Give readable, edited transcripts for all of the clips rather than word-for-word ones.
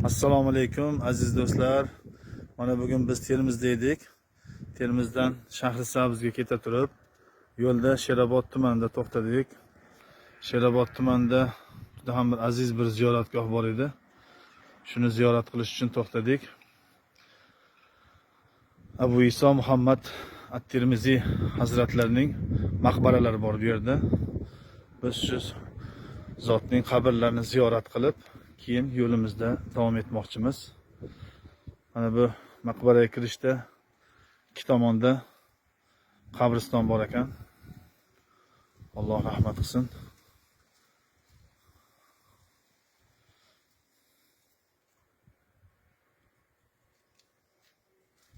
Assalomu alaykum aziz do'stlar. Mana bugun biz Termizda edik. Termizdan Shahrisabzga keta turib, yo'lda Sherobod tumanida to'xtadik. Sherobod tumanida juda ham bir aziz bir ziyoratgoh bor edi. Shuni ziyorat qilish uchun to'xtadik. Abu Iso Muhammad At-Termiziy hazratlarining maqbaralari bor bu yerda. Biz shu zotning qabrlarini ziyorat qilib, keyin yo'limizda davom etmoqchimiz. Mana bu maqbaraga kirishda ikki tomonda qabriston bor ekan. Alloh rahmat qilsin.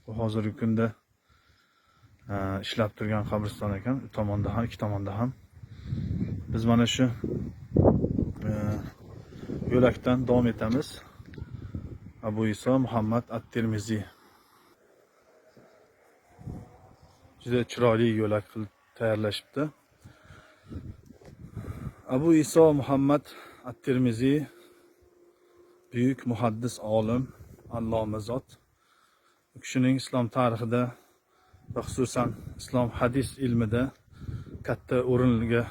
Bu hozirgi kunda ishlab turgan qabriston ekan. U tomonda ham, ikki tomonda ham. Biz mana shu yo'lakdan davom etamiz. Abu Iso Muhammad At-Termiziy. Juda chiroyli yo'lak qilib tayyorlashibdi. Abu Iso Muhammad At-Termiziy buyuk muhaddis olim, alloma zot. U kishining islom tarixida va xususan islom hadis ilmida katta o'ringa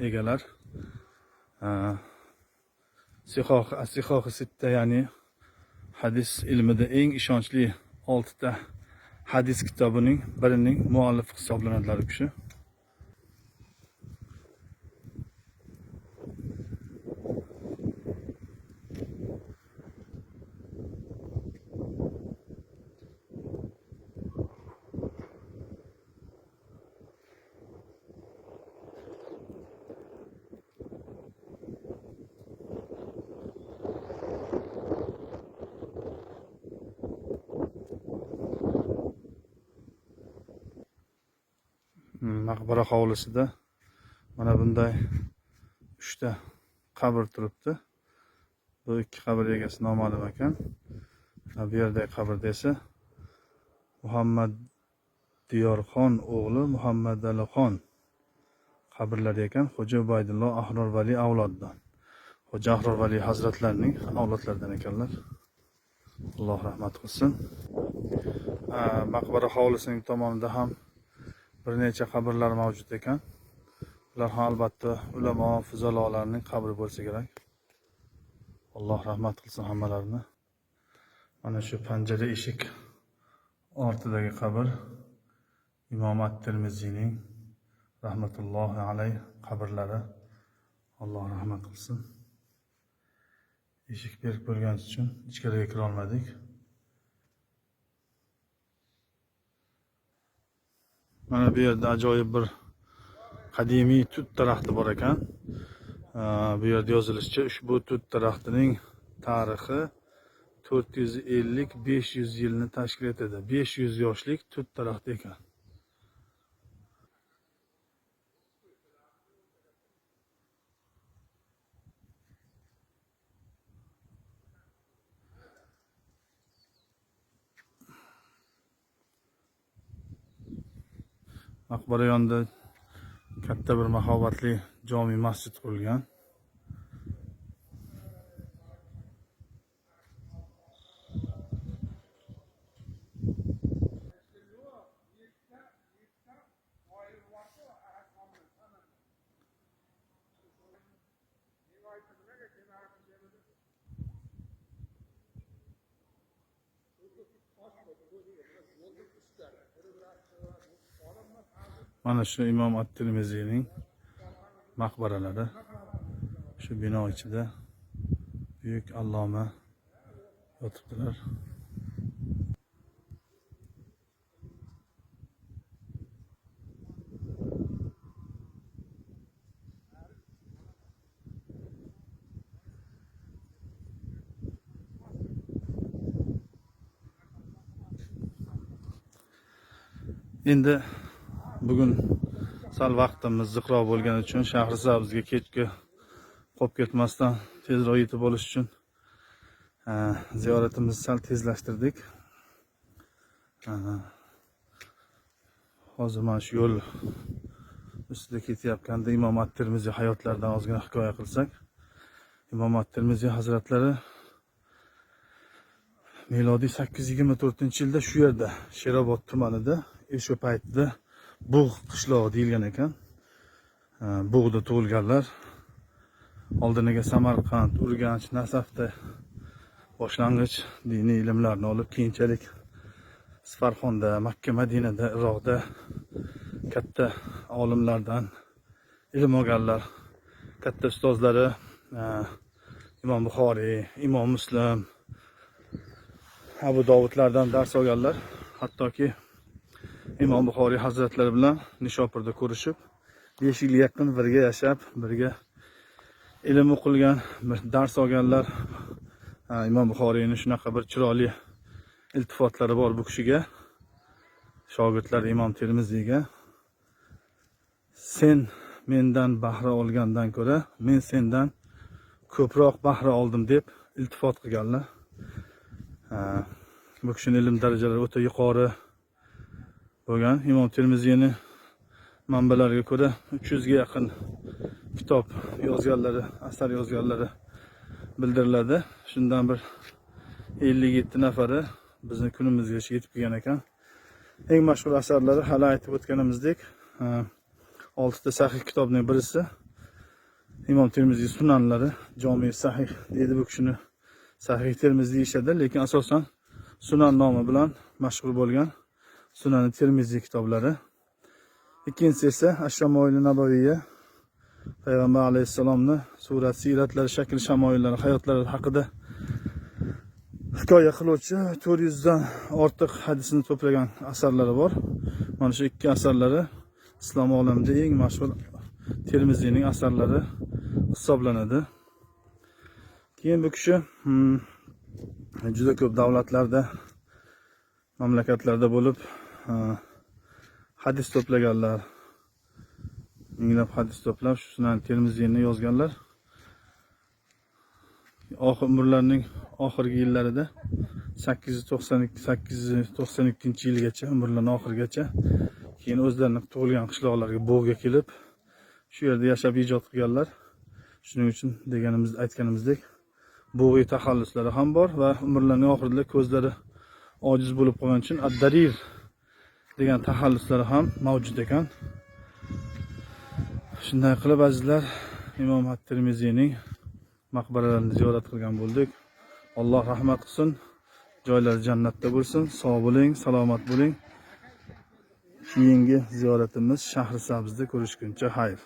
egalar. Sihohi sitta, ya'ni hadis ilmida eng ishonchli 6 ta hadis kitobining birining muallifi hisoblanadilar u kishi. Maqbara hovlisida mana bunday 3 ta qabr turibdi. Bu ikki qabr egasi noma'lum ekan. Bu yerdagi qabrda esa Muhammad Diyorxon o'g'li Muhammad Alixon qabrlari ekan. Xo'ja Ubaydulloh Ahror Vali avlodidan. Xo'ja Ahror Vali hazratlarining avlodlaridan ekanlar. Alloh rahmat qilsin. Maqbara hovlisining tomonida ham bir necha qabrlar mavjud ekan. Ular ham albatta ulamo, fuzalolarning qabri bo'lsa kerak. Alloh rahmat qilsin hammalarini. Mana shu panjara eshik ortidagi qabr Imom At-Termiziyning rahmatullohi alayh qabrlari. Alloh rahmat qilsin. Eshik berk bo'lgani uchun ichkariga kira olmadik. Mana bu yerda ajoyib bir qadimiy tut daraxti bor ekan. Bu yerda yozilishicha ushbu tut daraxtining tarixi 450-500 yilni tashkil etadi. 500 yoshlik tut daraxti ekan. Maqbara yonida katta bir mahobatli jome masjid qurilgan. Mana shu Imom At-Termiziyning maqbaralari. Shu bino ichida buyuk alloma yotibdilar. Endi bugun sal vaqtimiz ziqroq bo'lgani uchun Shahrisabzga kechki qolib ketmasdan tezroq yetib olish uchun ziyoratimizni sal tezlashtirdik. Hozir mana shu yo'l ustida ketayotganda Imom At-Termiziy hayotlaridan ozgina hikoya qilsak. Imom At-Termiziy hazratlari Milodiy 824-yilda shu yerda, Sherobod tumanida, o'sha paytda Bug' qishlog'i deyilgan ekan. Bug'da tug'ilganlar. Oldiniga Samarqand, Urganch, Nasafda boshlang'ich diniy ilmlarni olib, keyinchalik Isfarxonda, Makka, Madinada, Iroqda katta olimlardan ilm olganlar. Katta ustozlari Imom Buxoriy, Imom Muslim, Abu Dovudlardan dars olganlar. Hattoki Imom Buxoriy hazratlari bilan Nishopurda ko'rishib, 5 yilga yaqin birga yashab, birga ilm o'qilgan, bir dars olganlar. Imom Buxoriyning shunaqa bir chiroyli iltifotlari bor bu kishiga. Shogirdlar Imom Termiziyga: "Sen mendan bahra olgandan ko'ra men sendan ko'proq bahra oldim", deb iltifot qilganlar. Bu kishini ilm darajalari o'ta yuqori bo'lgan. Imom Termiziyni manbalariga ko'ra 300 ga yaqin kitob yozganlari, asar yozganlari bildiriladi. Shundan bir 57 nafari bizni kunimizgacha yetib kelgan ekan. Eng mashhur asarlari, hali aytib o'tganimizdek, oltita sahih kitobning birisi Imom Termiziy sunanlari, Jomi Sahih deydi bu kishini, Sahih Termiziy deyishadi, lekin asosan Sunan nomi bilan mashhur bo'lgan Sunani Termiziy kitoblari. Ikkinchisi esa Ash-Shamoil Nabaviyya, Payg'ambar alayhissalomni surat, siyratlari, shakl shamoillari, hayotlari haqida hikoya qiluvchi 400 dan ortiq hadisni to'plagan asarlari bor. Mana shu ikki asarlari islom olamida eng mashhur Termiziyning asarlari hisoblanadi. Keyin bu kishi juda ko'p davlatlarda, mamlakatlarda bo'lib, hadis to'plaganlar. Minglab hadis to'plab, shu Sunan Termiziyni yozganlar. Oxir umrlarining oxirgi yillarida, 892 892-yilgacha, umrlarining oxirigacha, keyin o'zlarini tug'ilgan qishloqlariga, Bug'ga kelib, shu yerda yashab ijod qilganlar. Shuning uchun deganimiz, aytganimizdek, Bug'iy taxalluslari ham bor va umrlarining oxirida ko'zlari ojiz bo'lib qolgani uchun Ad-Darir degan taxalluslari ham mavjud ekan. Shunday qilib, azizlar, Imom At-Termiziyning maqbaralarini ziyorat qilgan bo'ldik. Alloh rahmat qilsin, joylari jannatda bo'lsin. Sog' bo'ling, salomat bo'ling. Keyingi ziyoratimiz Shahrisabzda ko'rishguncha xayr.